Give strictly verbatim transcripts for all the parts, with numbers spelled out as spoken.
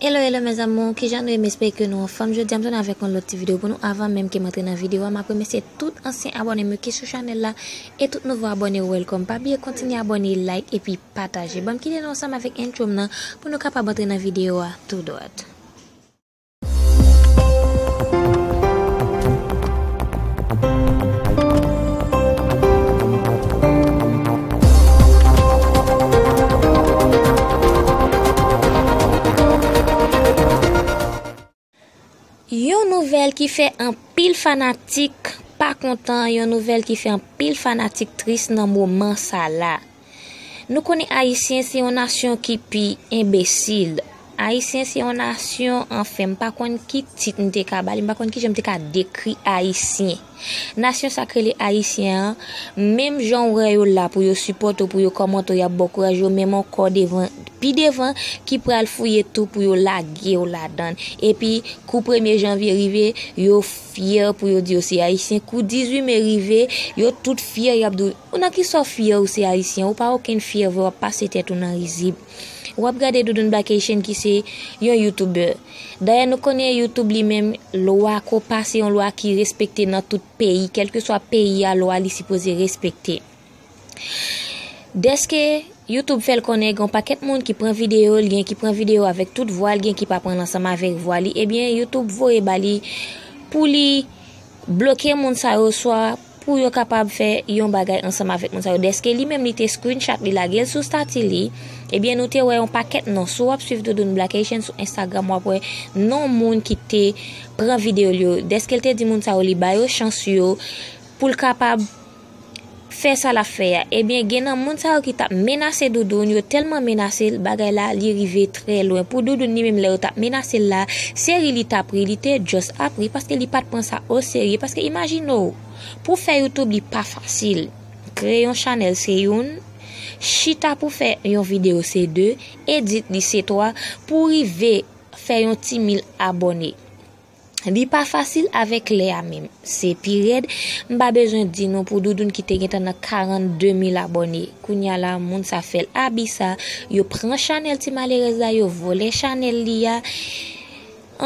Hello, hello mes amours, kijan nou ye? M espere ke nou anfòm. Jodi a m tounen avèk yon lòt ti videyo pou nou. Avan menm ke m antre nan videyo a, m ap remèsye tout ansyen abòne m yo ki sou chanèl la e tout nouvo abòne, welcome. Pa bliye kontinye abòne, like epi pataje. Ban m kite nou ansanm avèk intro m nan pou nou kapab antre nan videyo a tou dwat. Yon nouvèl ki fè anpil fanatik pa kontan, yon nouvèl ki fè anpil fanatik tris nan moman sa la. Nou konnen Ayisyen se yon nasyon ki pi enbesil. Ayisyen se yon nasyon, anfen, m pa konn ki tit m te ka ba li, m pa konn kijan m te ka dekri Ayisyen. Nasyon sa k rele Ayisyen an, menm jan w wè yo la pou yo sipòte w, pou yo kòmante w, y ap ba w kouraj, yo menm ankò devan, pi devan, ki pral fouye tou pou yo lage w ladan l. Epi, kou premye janvye rive, yo fyè pou yo di yo se Ayisyen. Kou dizuit me rive, yo tout fyè, y ap di w, ou nan kisa w fyè ou se Ayisyen? Ou pa okenn fyè vre, w ap pase tèt ou nan rizib. W ap gade Doudoune Black Haitian ki se yon YouTuber. Dayè, nou konnen YouTube li menm, lwa kopa se yon lwa ki respekte nan tout peyi. Kèlkeswa peyi a, lwa li sipoze respekte. Dèske YouTube fè l konnen gen yon pakèt moun ki pran videyo l, gen ki pran videyo avèk tout vwa l, gen ki pa pran l ansanm avèk vwa li, ebyen, YouTube voye ba li pou li bloke moun sa yo, swa pou yo kapab fè yon bagay ansanm avèk moun sa yo. Dèske li menm li te screenshot, li lage l sou stati li, ebyen, nou te wè yon pakèt non. Si w ap swiv Doudoune Black Haitian sou Instagram, w ap wè non moun ki te pran videyo l yo. Dèske l te di moun sa yo, li ba yo chans yo pou l kapab fè sa l ap fè a. Ebyen, gen nan moun sa yo ki t ap menase Doudoune, yo tèlman menase l, bagay la, li rive trè lwen. Pou Doudoune li menm, lè yo t ap menase l la, se ri li t ap ri, li te just ap ri, paske li pa t pran sa oserye. Paske imajine w, pou fè YouTube, li pa fasil. Kreye yon chanèl, se youn, chita pou fè yon videyo, se de, edit li, se twa, pou rive fè yon ti mil abòne. Li pa fasil avèk lè a menm. Se pi rèd. M pa bezwen di nou pou Doudoune ki te gentan nan karannde mil abòne. Kounye a la, moun sa fè l abi sa. Yo pran chanèl ti malerèz la, yo vòlè chanèl li a.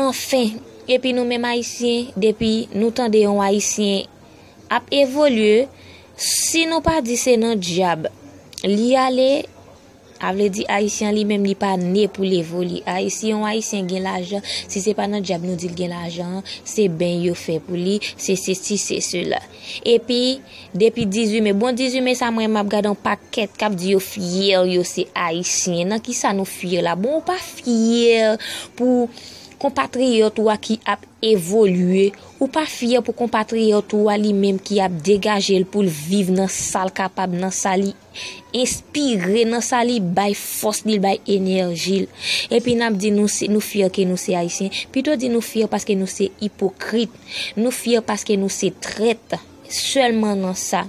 Anfen, epi nou menm Ayisyen, depi nou tande yon Ayisyen ap evolye, si nou pa di se nan dyab li ale, a vle di Ayisyen li menm li pa ne pou l evolye. Ay-, si yon Ayisyen gen lajan, si se pa nan dyab nou di l gen lajan an, se beny yo fè pou li, se sesi, se sela. Epi, depi dizuit me, bon, dizuit me sa mwen m ap gade yon pakèt k ap di yo fyè yo se Ayisyen. Nan kisa nou fyè la? Bon, ou pa fyè pou konpatriyòt ou a ki ap evolye. Ou pa fyè pou konpatriyòt ou a li menm ki ap degaje l pou l viv nan sa l kapab, nan sa li enspire, nan sa li bay fòs li, bay enèji l. Epi n ap di nou se, nou fyè ke nou se Ayisyen. Pito di nou fyè paske nou se ipokrit. Nou fyè paske nou se trèt. Sèlman nan sa.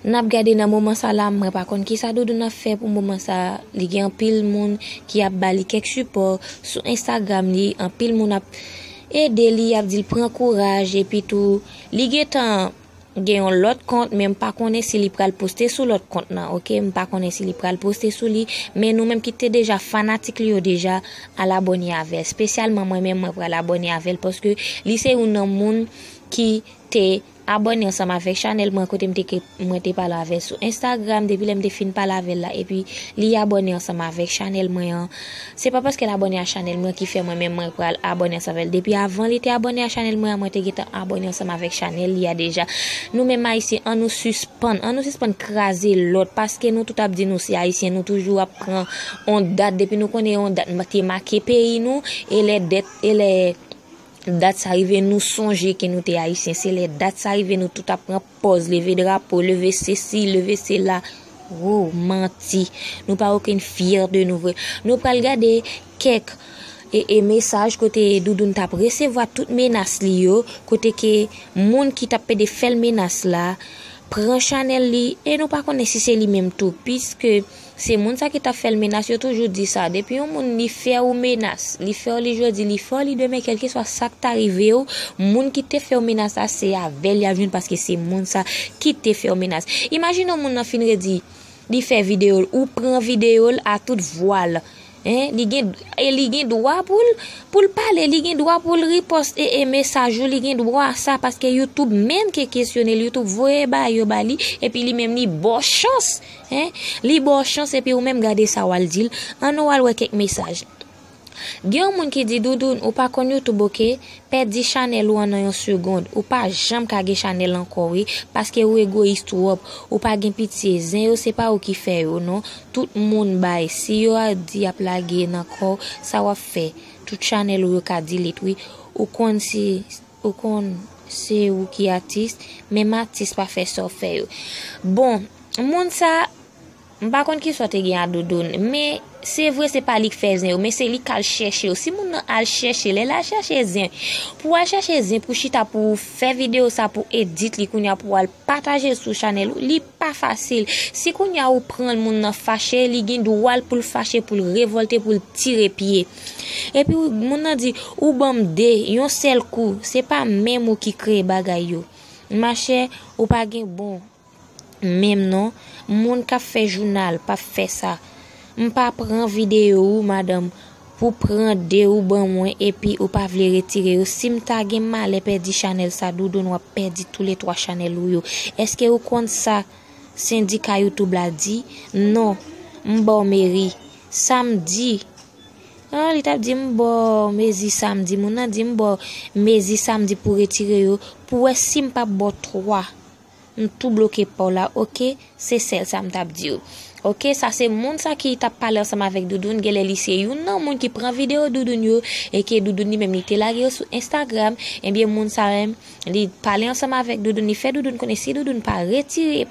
N ap gade nan moman sa la, mwen pa konn kisa Doudoune ap fè pou moman sa. Li gen anpil moun ki ap ba li kèk sipò sou Instagram li, anpil moun ap ede li, ap di l pran kouraj, epi tou, li gentan gen yon lòt kont, men m pa konnen si li pral poste sou lòt kont nan, oke? M pa konnen si li pral poste sou li, men nou menm ki te deja fanatik li yo deja, al abòne avè l. Espesyalman mwen menm, mwen pral abòne avè l, paske li se youn nan moun ki te abòne ansanm avèk chanèl mwen, kote m te ke, mwen te pale avè l sou Instagram, depi lè m te fin pale avè l la, epi li abòne ansanm avèk chanèl mwen an. Se pa paske l abòne a chanèl mwen ki fè mwen menm mwen pral abòne ansanm avè l. Depi avan li te abòne a chanèl mwen an, mwen te gentan abòne ansanm avèk chanèl li a deja. Nou menm Ayisyen, ann nou sispann, ann nou sispann kraze lòt, paske nou tout ap di nou se Ayisyen, nou toujou ap pran on dat, depi nou konnen on dat ma-, te make peyi nou, e lè dèt, e lè dat sa rive, nou sonje ke nou te Ayisyen. Se lè dat sa rive, nou tout ap pran pòz, leve drapo, leve sesi, leve sela. Wo, manti. Nou pa okenn fyè de nou vre. Nou pral gade kèk, e, e mesaj kote Doudoune t ap resevwa tout menas li yo, kote ke moun ki t ap pede fè l menas la, pran chanèl li, e nou pa konnen si se li menm tou, piske se moun sa ki t ap fè l menas, yo toujou di sa, depi yon moun li fè ou menas, li fè w li jodi, li fè w li demen, kèlkeswa sa k ta rive w, moun ki te fè w menas la, se avè l y ap jwenn, paske se moun sa ki te fè w menas. Imajine w moun nan fin redi, li fè videyo l, ou pran videyo l a tout vwa l, Hein, li gen, e li gen dwa pou l, pou l pale, li gen dwa pou l riposte e, e mesaj ou, li gen dwa a sa, paske YouTube menm ke kesyone l, YouTube voye ba yo ba li, epi li menm li ba w chans, hein, li ba w chans, epi ou menm gade sa w al di l, ann nou al wè kèk mesaj. Gen yon moun ki di, Doudoun, ou pa konn YouTube, oke? Pèdi chanèl ou an nan yon segonn. Ou pa janm ka gen chanèl ankò, wi, paske ou egoyis twòp. Ou pa gen pitye. Zen yo, se pa ou ki fè yo, non. Tout moun bay. Si yo a di y ap lage nan kò w, sa w ap fè? Tout chanèl ou yo ka delete, wi. Ou konn si, ou konn se ou ki atis, menm atis pa fè sa w fè yo. Bon, moun sa, m pa konn ki sa w te gen a Doudoun, men se vre se pa li k fè zen yo, men se li k al chèche yo. Si moun nan al chèche, lè l al chèche zen, pou w al chèche zen, pou chita, pou w fè videyo sa, pou edit li, kounye a pou w al pataje l sou chanèl ou, li pa fasil. Si kounye a ou pran l, moun nan fache, li gen dwa l pou l fache, pou l revòlte, pou l tire pye. Epi moun nan di, ou ban m de, yon sèl kou, se pa menm ou ki kreye bagay yo. Machè, ou pa gen bon menm non. Moun k ap fè jounal p ap fè sa. M pa pran videyo ou, madanm, pou pran de ou ban mwen epi ou pa vle retire yo. Si m ta gen malè pèdi chanèl sa, Doudoun, w ap pèdi toulètwa chanèl ou yo. Èske ou konn sa sendika YouTube la di? Non. M ba w meri. Sa m di. Ah, li t ap di m ba w mezi sa m di. Moun nan di m ba w mezi sa m di pou retire yo. Pou wè si m p ap ba w twa. M tou bloke pa w la, oke? Se sèl sa m t ap di w. Oke, sa se moun sa ki t ap pale ansanm avèk Doudoun. Genlè li se youn nan moun ki pran videyo Doudoun yo e ke Doudoun li menm li te lage yo sou Instagram. Ebyen, moun sa menm, li pale ansanm avèk Doudoun, li fè Doudoun konnen si Doudoun pa retire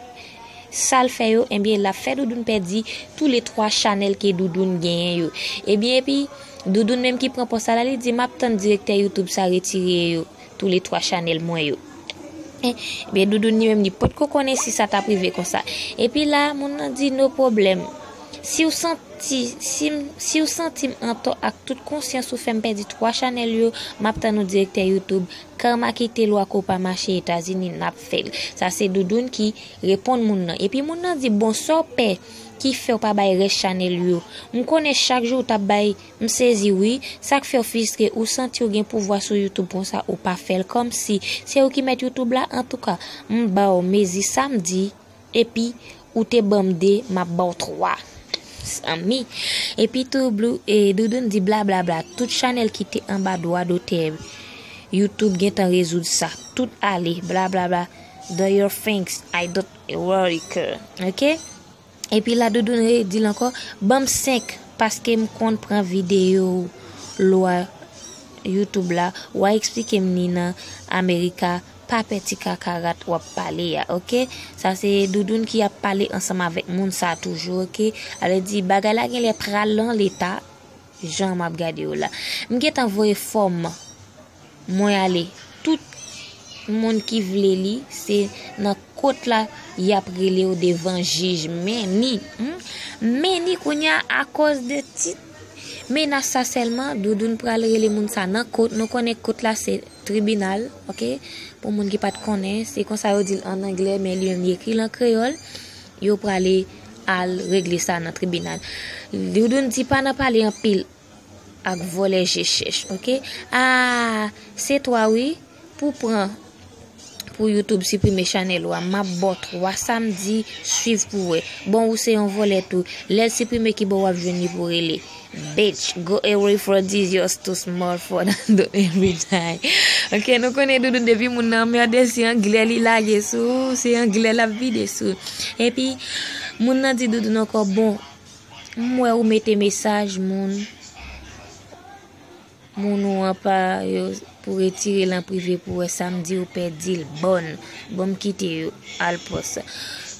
sa l fè yo, ebyen, l ap fè Doudoun pèdi toulètwa chanèl ke Doudoun genyen yo. Ebyen, epi, Doudoun menm ki pran pòs sa la, li di, m ap tann direktè YouTube sa retire yo. Toulètwa chanèl mwen yo. Ebyen, Doudoun li menm, li potko konnen si sa t ap rive konsa. Epi la, moun nan di, no pwoblèm. Si w santi, si m, si w santi m antò ak tout konsyans ou fè m pèdi twa chanèl yo, m ap tann ou direktè YouTube. Karma kite lwa ke w pa mache Etazini, n ap fè l. Sa se Doudoun ki reponn moun nan. Epi moun nan di, bon, sa w pè ki fè w pa bay rès chanèl yo? M konnen chak jou w t ap bay. M sezi wi, sa k fè w fristre, ou santi w gen pouvwa sou YouTube konsa, ou pa fè l kòmsi se ou ki mèt YouTube la. Antouka, m ba w mezi sa m di, epi ou te ban m de, m ap ba w twa. Zanmi. Epi tou, Blue, e, Doudoun di blablabla, tout chanèl ki te anba dwa dotè YouTube gentan rezoud sa. Tout ale, blablabla, do your things, I don't worry, girl. Oke? Epi la Doudoun redi l ankò, ban m senk, paske m konn pran videyo lwa YouTube la, w a eksplike m ni nan Amerika, pa pè ti kakarat w ap pale a, oke? Sa se Doudoun ki ap pale ansanm avèk moun sa toujou, oke? Alè di, bagay la genlè pral nan leta, jan m ap gade yo la. M gentan voye fòm mwen ale. Tout moun ki vle li, se nan kot la y ap rele w devan jij. Men ni, hmm? Men ni kounye a, akoz de tit menas sa sèlman, Doudoun pral rele moun sa nan kot. Nou konnen kot la se tribinal, oke? Pou moun ki pa t konnen, se konsa yo di l ann anglè, men li menm li ekri l an kreyòl. Yo prale al regle sa nan tribinal. Doudoun di pa nan pale anpil ak vòlè je chèch, oke? Ah, se twa wi, pou pran, pou YouTube siprime chanèl ou a, m ap ba w twa sa m di, swiv pou wè. Bon, ou se yon vòlè tou. Lè l siprime, ki bò w ap jwenn li pou rele? Bitch, go away for this, you're too small for that every time. Ok, nou konnen Doudoun depi moun nan anmède, se anglè li lage sou, se anglè l ap vide sou. Epi, moun nan di Doudoun ankò, bon, m wè ou mete mesaj moun, moun ou an pa yo pou retire l an prive pou wè sa m di ou pèdi l. Bon, bon m kite yo al pòs.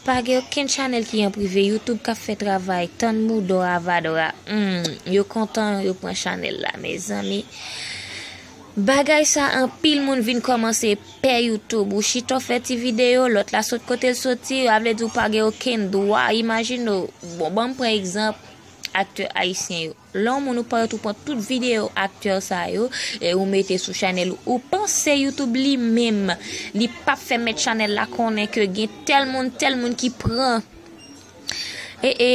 Pa gen okenn chanèl ki an prive, YouTube k ap fè travay, tann moudò avadra. Hmm, yo kontan yo pran chanèl la, mezanmi. Bagay sa anpil moun vin kòmanse pè YouTube. Ou chita w fè ti videyo, lòt la sot kote l soti, a vle di ou pa gen okenn dwa. Imajine w, bon, ban m pran egzanp aktè ayisyen yo. Lè yon moun ou parèt ou pran tout videyo aktè sa yo e ou mete sou chanèl ou, ou panse YouTube li menm li p ap fè mèt chanèl la konnen ke gen tèl moun, tèl moun ki pran e, e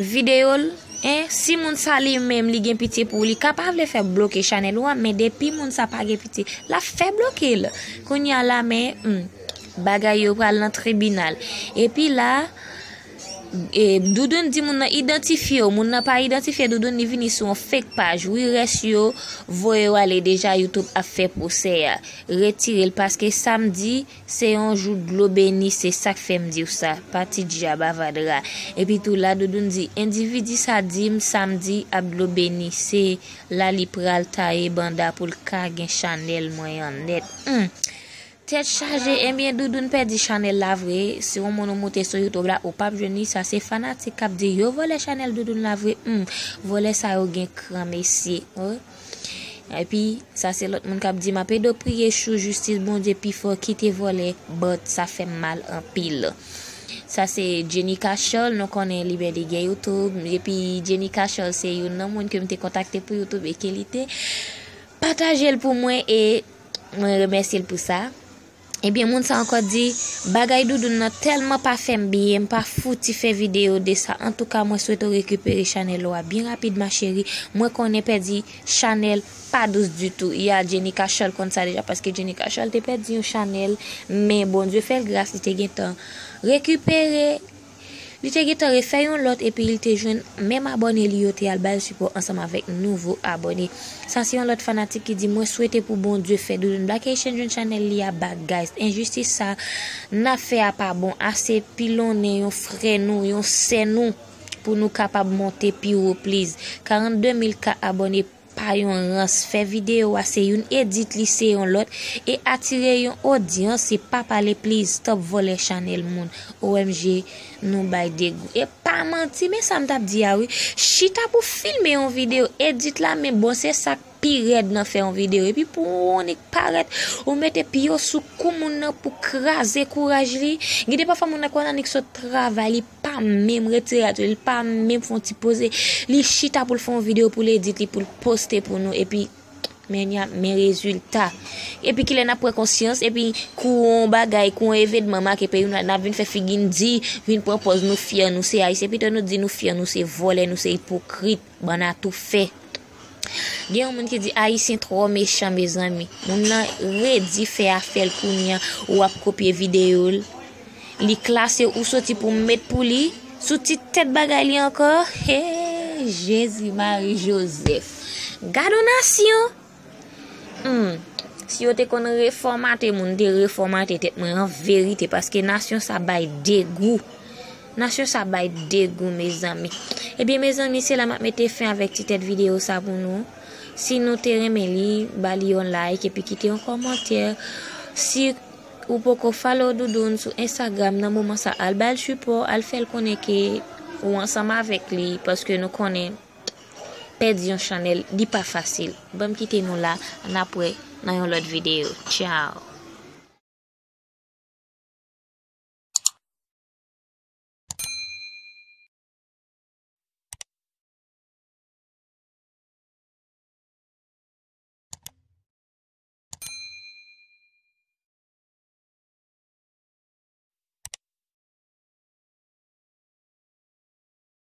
videyo l, En, si moun sa li menm li gen pitye pou ou, li ka pa vle fè bloke chanèl ou a, men depi moun sa pa gen pitye, l ap fè bloke l. Kounye a la, men, hmm, bagay yo pral nan tribinal. Epi la, e, Doudoun di moun nan idantifye w, moun nan pa idantifye Doudoun, li vini sou yon fake paj. Wi, rès yo voye yo ale deja, YouTube ap fè pwosè a. Retire l paske samdi, se yon jou dlo beni, se sa k fè m di w sa. Pati dja bavadra. Epi tou la, Doudoun di, endividi sa di m samdi ap dlo beni, se la li pral taye banda pou l ka gen chanèl mwen an nèt. Hmm. Tèt chaje, ebyen Doudoun pèdi chanèl la vre. Se yon moun ou moute sou YouTube la, ou p ap jwenn li, sa se fanatik k ap di yo vòlè chanèl Doudoun la vre. Hmm. Vòlè sa yo gen kran mesye. Wi. Epi, sa se lòt moun k ap di, m ap ede w priye chou jistis Bondye pi fò, kite vòlè, but sa fè m mal anpil. Sa se Jenica Charles, nou konnen li bède gen YouTube. Epi, Jenica Charles se youn nan moun ke m te kontakte pou YouTube e ke li te pataje l pou mwen e mwen remèsye l pou sa. Ebyen, moun sa ankò di, bagay Doudoun nan tèlman pa fè m byen, m pa fouti fè videyo de sa. Antouka, mwen swete w rekipere chanèl ou a byen rapid, ma chérie. Mwen konnen pèdi chanèl pa dous ditou. Ya, Jenica Charles konn sa deja, paske Jenica Charles te pèdi yon chanèl, men Bondye fè l gras, li te gentan rekipere. Li te gentan refè yon lòt epi li te jwenn menm abòne li yo te al ba l sipò ansanm avèk nouvo abòne. Sa se yon lòt fanatik ki di, mwen swete pou Bondye fè Doudoun Black Haitian jwenn chanèl li a back, guys. Enjistis sa n ap fè a pa bon. Ase pilonnen yon frè nou, yon sè nou, pou nou kapab monte pi wo, please. Karannde mil ka abòne pa yon rans. Fè videyo a, se youn edit li, se yon lòt, e atire yon odyans, se pa pale, please, stop vòlè chanèl moun. O M G, nou bay degou. E pa manti, men sa m t ap di a wi. Chita pou filme yon videyo, edit la, men bon, se sa k pi rèd nan fè yon videyo. Epi pou ou annik parèt, ou mete pye w sou kou moun nan pou kraze kouraj li. Gen de pafwa moun nan kwè annik sot travay, li pa menm retire atè, li pa menm fè yon ti poze. Li chita pou l fè yon videyo, pou l edit li, pou l poste pou nou. Epi, men y ap, men rezilta. Epi kilè n ap pran konsyans, epi kou yon bagay, kou yon evenman make peyi nou, n ap vin fè figi n di, vin pran pòz nou fyè, nou se Ayisyen. Pito nou di nou fyè, nou se vòlè, nou se ipokrit, bann atoufè. Gen yon moun ki di Ayisyen twò mechan, mezanmi. Moun nan redi fè afè l kounye a, ou ap kopye videyo l. Li klase ou soti pou m met pou li. Sou ti tèt bagay li ankò. Hey, Jezi, Mari, Jozèf. Gad on nasyon! Hmm. Si yo te konn refòmate moun, te refòmate tèt mwen an verite, paske nasyon sa bay degou. Nasyon sa bay degou, mezanmi. Ebyen, mezanmi, se la m ap mete fen avèk ti tèt videyo sa pou nou. Si nou te renmen li, ba li yon like epi kite yon kòmantè. Si ou poko follow Doudoun sou Instagram nan moman sa, al ba l sipò, al fè l konnen ke ou ansanm avèk li, paske nou konnen pèdi yon chanèl, li pa fasil. Ban m kite nou la, n ap wè nan yon lòt videyo. Tchao.